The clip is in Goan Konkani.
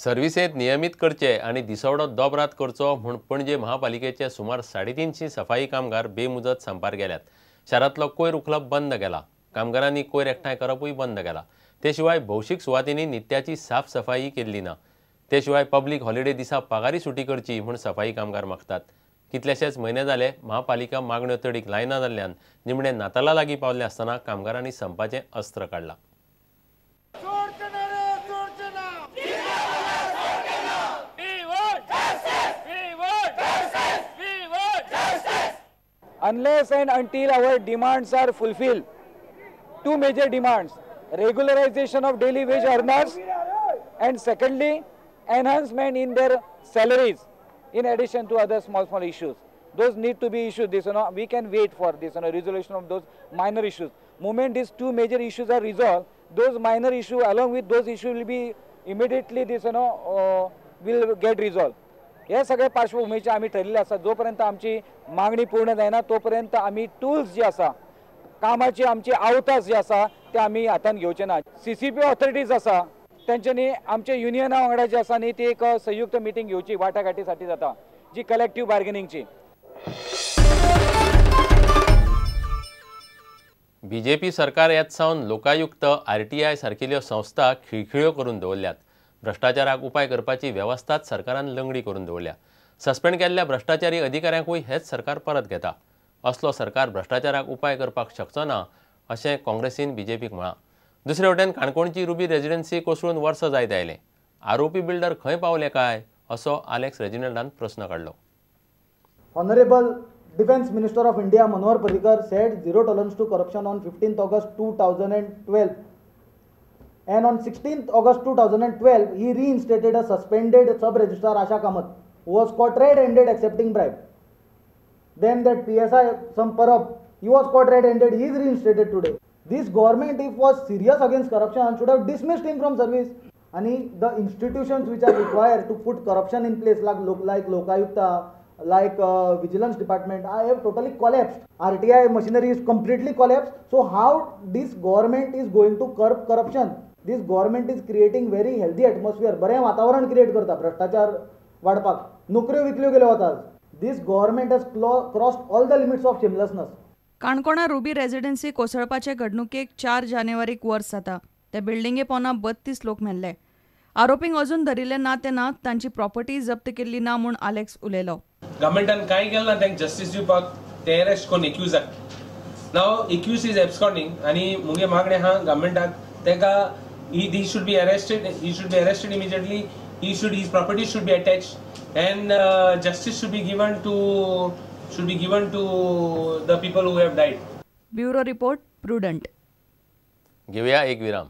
सर्विसेंत नियमीत करचे आनी दिसवडो दोबरात करचो म्हूण पणजे महापालिकेचे सुमार 350 सफाई कामगार बेमुजत संपार गेल्यात. शारांतलो कोयर उखलप बंद केला. कामगारांनी कोयर एकठांय करपूय बंद केला. ते शिवाय भौशीक सुवातींनी नित्याची साफसफाई केल्ली ना. ते शिवाय पब्लीक हॉलिडे दिसा पगारी सुटी करची म्हूण सफाई कामगार मागतात. कितलेशेच म्हयने जाले महापालिका मागण्यो तडीक लायना जाल्ल्यान निमणे नाताला लागीं पावल्ले आसतना कामगारांनी संपाचें अस्त्र काडलां. Unless and until our demands are fulfilled, two major demands: regularization of daily wage earners and secondly, enhancement in their salaries, in addition to other small issues. Those need to be issued. This, we can wait for this, resolution of those minor issues. Moment these two major issues are resolved, those minor issues along with those issues will be immediately this, will get resolved. हे सगळे पार्श्वभूमीचे आमी ठरलेले आसा. जोपर्यंत आमची मागणी पूर्ण जायना तोपर्यंत आमी टूल्स जे आसा, कामाची आमची आवतास जी आसा ते आमी हातान घेवचे ना. CCP authorities आसा तेंच्यांनी आमचे युनियना वांगडा जी आसा न्ही ती एक संयुक्त मिटींग घेवची, वाटाघाटीसाठी जाता जी कलेक्टीव बार्गेनिंगची. बीजेपी सरकार येत सावन लोकायुक्त, RTI सारकिल्ल्यो संस्था खिळखिळ्यो करून दवरल्यात. भ्रश्टाचाराक उपाय करपाची वेवस्थाच सरकारान लंगडी करून दवरल्या. सस्पेंड केल्ल्या भ्रश्टाचारी अधिकाऱ्यांकूय हेच सरकार परत घेता. असलो सरकार भ्रश्टाचाराक उपाय करपाक शकचो ना अशें काँग्रेसीन बीजेपीक म्हळां. दुसरे वटेन काणकोणची रुबी रेजिडेन्सी कोसळून वर्स जायत आयलें. आरोपी बिल्डर खंय पावले काय असो आलेक्स रेजिनल्डान प्रस्न काडलो. Honourable defence minister of India Manohar Parrikar said zero tolerance to corruption on 15 August 2012. And on 16th August 2012, he reinstated a suspended sub-registrar Asha Kamath, who was caught red-handed accepting bribe. Then that PSI, some Parab, he was caught red-handed, he is reinstated today. This government, if was serious against corruption, should have dismissed him from service. And the institutions which are required to put corruption in place, like Lokayukta, like Vigilance Department, I have totally collapsed. RTI machinery is completely collapsed. So how this government is going to curb corruption? This government is creating very healthy atmosphere. बरें वातावरण क्रिएट करता भ्रष्टाचार वाडपाक. नोकऱ्यो विकल्यो गेल्यो वतात. This government has crossed all the limits of shamelessness. काणकोणा Ruby residency कोसळपाचे घडणुकेक 4 जानेवारीक वर्स जाता. ते बिल्डिंगे पोना 32 लोक मेल्ले. आरोपींक अजून धरिल्ले ना ते ना, तांची प्रॉपर्टी जप्त केल्ली ना म्हूण आलेक्स उलयलो. गव्हर्मेंटान कांय केलें ना तांकां जस्टीस दिवपाक. ते अरेस्ट करून एक्यूजाक. नाव एक्यूज is एब्सकॉन्डिंग आनी मुगे मागणें आहा गव्हर्मेंटाक ताका he should be arrested. He should be arrested immediately. His property should be attached, and justice should be given to the people who have died. Bureau report, Prudent. घेऊया एक विराम.